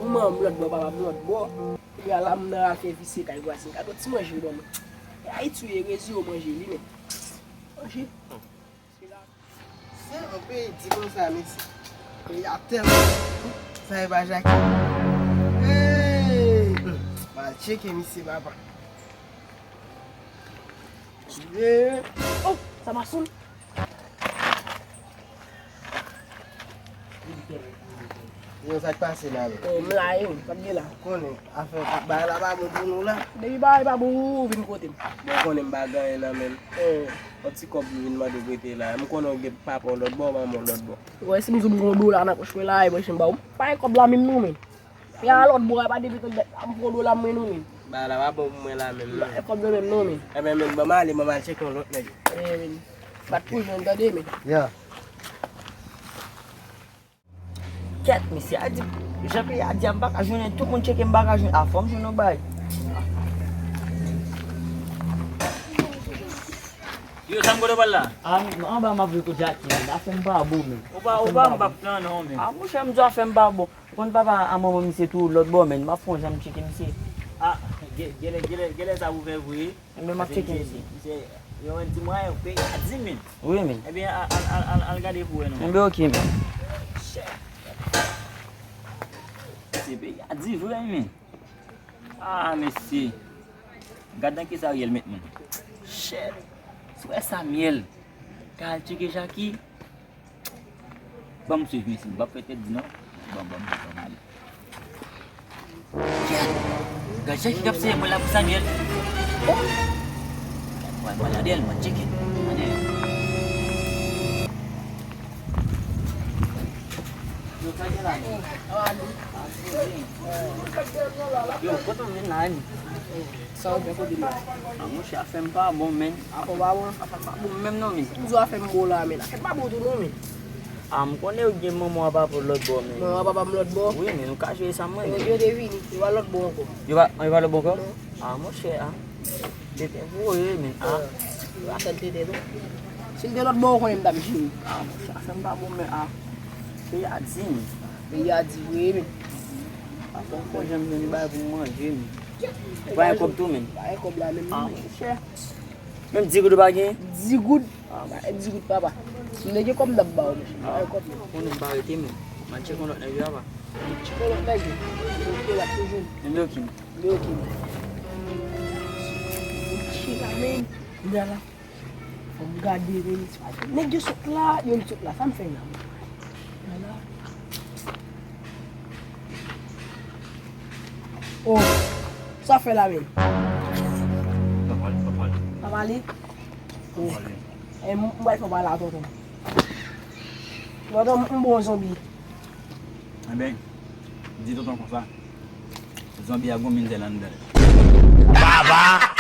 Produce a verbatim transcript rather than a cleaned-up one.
Manman m lòt bò, papa m lòt bò. Epi a la m nan al fè visye kay vwazen. Gad yon ti manje yo ban mwen. E Ayiti w ye, rezi yo manje li menm. Manje. Se yon peyi di konsa, mesye. Peyi a tèlman sa e pa Jackie. Hey! M al tcheke misye, papa. Yeah. Oh, sa pa sou l. Yo, sa k pase la menm? Oh, m la, yo, sa k gen la? Konnen, afè, bagay la pa bon pou nou la. Depi bagay pa bon, ou vin kote m. Bon, konnen m pa gen anyen nan men m. Oh. Yon ti kòb m vin mande w prete la. M konnen w gen papa w lòt bò, manman w lòt bò. Ou wè, si m di w m gen yon dola nan pòch mwen la, e mwen, si m ba w, m pa gen kòb la menm non, men. Ya lòt bò a pa depi tout bèt la, m pran dola mwen non, men. Bagay la pa bon pou mwen la menm non. Kòb yo menm non, men. Ebyen, men, ban m ale, ban m al tcheke yon lòt nèg. Ebyen, men. Bat pou jwenn, tande, men. Ya. Kèt, mesye a di, jan peyi a di a, m pa ka jwenn, tout moun tcheke, m pa ka jwenn. A, fò m jwenn yon bagay. Yo, sa m kote w pral la? A, anba m ap vin kote Jackie, men afè m pa bon, men. Ou pa, ou pa, m p ap pran non, men. A, monchè, m di w afè m pa bon. Ou konn papa a manman misye tou lòt bò, men m ap fè yon jan m tcheke misye. A, gè-, gèlè, gèlè, gèlè sa pou fè vre. Ebyen, m ap tcheke misye. Misye, yo, yon ti mwayen, peyi a di, men. Wi, men. Ebyen, al, al, al, al, al gade pou wè non. Ebyen, oke, men. Mesye, peyi a di vre, men. A, mesye. Gad nan kisa Ariel met moun. Shit. Si w wè Samuel ka al tcheke Jackie. Ban m swiv, mesye, m p ap fè tèt di non. Ban, ban, ban, ban m ale. Gad Jackie k ap seye pran la pou Samuel. Oh! Mwen, mwen, gade l, mwen, tcheke. Gade l. Yo, sa gen la menm? Yo, kote w vin la menm? Sa w fè kote m la? A, monchè, afè m pa bon, men. Afè w pa bon? Afè m pa bon menm non, men. M di w afè m bon la, men. Afè m pa bon tou non, men. A, m konnen w gen manman w ak papa w lòt bò, men. Manman w ak papa m lòt bò? Wi, men nou ka jere sa mwen. Yo, yo te vini. Yo pa lòt bò ankò. Yo pa, yo pa lòt bò ankò? Non. A, monchè, a. Tete voye, men, a. Yo pa fè l tete, non. Si m te lòt bò, ou konnen m t ap jere. A, monchè, afè m pa bon, men, a. Peyi a di, men. Peyi a di vre, men. Afè m fò jan m jwenn bagay pou m manje, men. Pa gen kòb tou, men. Pa gen kòb la menm, non, men. A, monchè. Menm di goud ou pa gen? Di goud? A, ba, di goud, papa. M te gen kòb m t ap ba w, monchè. Pa gen kòb, non. Konnen m pa rete, men. M al tcheke yon lòt nèg yo, papa. Tcheke yon lòt nèg yo. Yo, yo, y ap toujou. Enben, oke. Enben, oke. Chila, men. Kounye a la. Fò m gade, men. Nèg yo sot la, yo sot la. Sa m fè la? Kounye a la. Oh, sa w fè la menm? Pa pale, pa pale. Pa pale? Oh. Pa pale. Eh, m, m pral fè w pale a tonton. Tonton, m, m bon zonbi. Enben, di tonton konsa. Zonbi a gon mizè anndan l. Baba!